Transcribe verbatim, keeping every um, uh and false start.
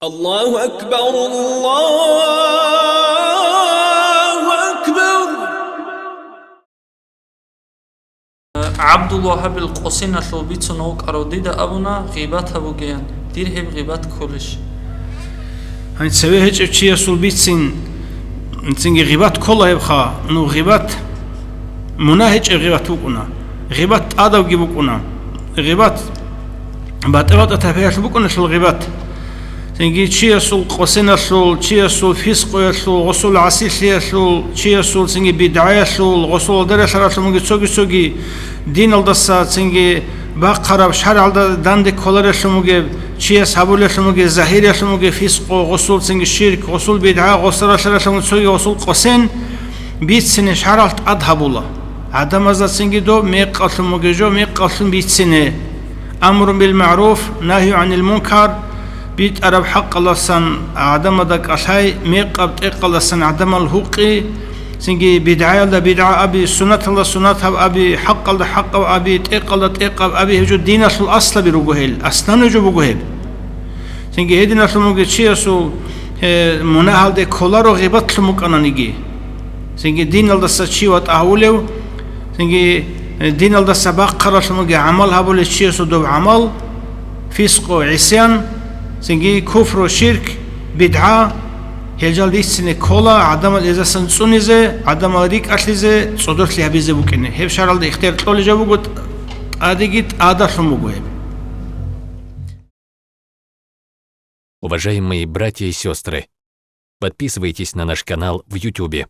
الله أكبر، الله أكبر. ГӀабдулвагьабил къосиналъул бицун вукӀарав дида абуна, гъибат гьабугеян, дир гьеб гъибат кколищ? Гьанже цеве гьечӀев чиясул бицин, цинги гъибат ккола гьебха, ну, гъибат мунагь гьечӀеб гъибат букӀуна, гъибат тӀадабги букӀуна, гъибат батӀа-батӀа тайпаялъул букӀуналъул гъибат. Цинги чиясул къосиналъул, чиясул фискъуялъул, гъусул гӀасилъиялъул, чиясул цинги бидгӀаялъул, гъусул гьадаралъаралъул муги цоги-цоги диналдаса цинги бахъараб, шаргӀалда данде кколарелъул мугеб, чияс гьабулелъул мугеб, загьириялъул мугеб фискъу, гъусул цинги ширк, гъусул бидгӀа, гъусаралъаралъул муги цоги гъусул къосин бицине шаргӀалъ тӀад гьабула. ГӀадамазда цинги доб мекъалъун мугеб жо мекъалъун бицине. Амрун бил магӀруф, нагью гӀанил мункар, битӀараб хӀакъалдасан гӀадамазда кӀалъай, мекъаб тӀекъалдасан гӀадамал гьукъи, цинги бидгӀаялда бидгӀа аби, суннаталда суннат гьаб аби, хӀакъалда хӀакъаб аби, тӀекъалда тӀекъаб аби, гьеб жо диналъул аслаби руго гьел, аслан гьеб жо буго гьеб. Цинги гьединалъун мугев чиясул, э, мунагьалде кколаро гъибатлъун букӀананиги. Цинги диналдаса чи ватӀа гьавулев, цинги, э, диналдаса бахъаралъун бугеб гӀамал гьабулев чиясул доб гӀамал, фискъу, гӀисян, цинги куфру, ширк, бидгӀа, гьел жал бицине ккола гӀадамал эзасан цӀунизе, гӀадамал рикӀкӀалъизе, цӀодорлъи гьабизе букӀине. Гьеб шаргӀалда ихтияр кьолеб жо буго, тӀадеги тӀадалъун буго гьеб. Уважаемые братья и сестры, подписывайтесь на наш канал в Ютубе.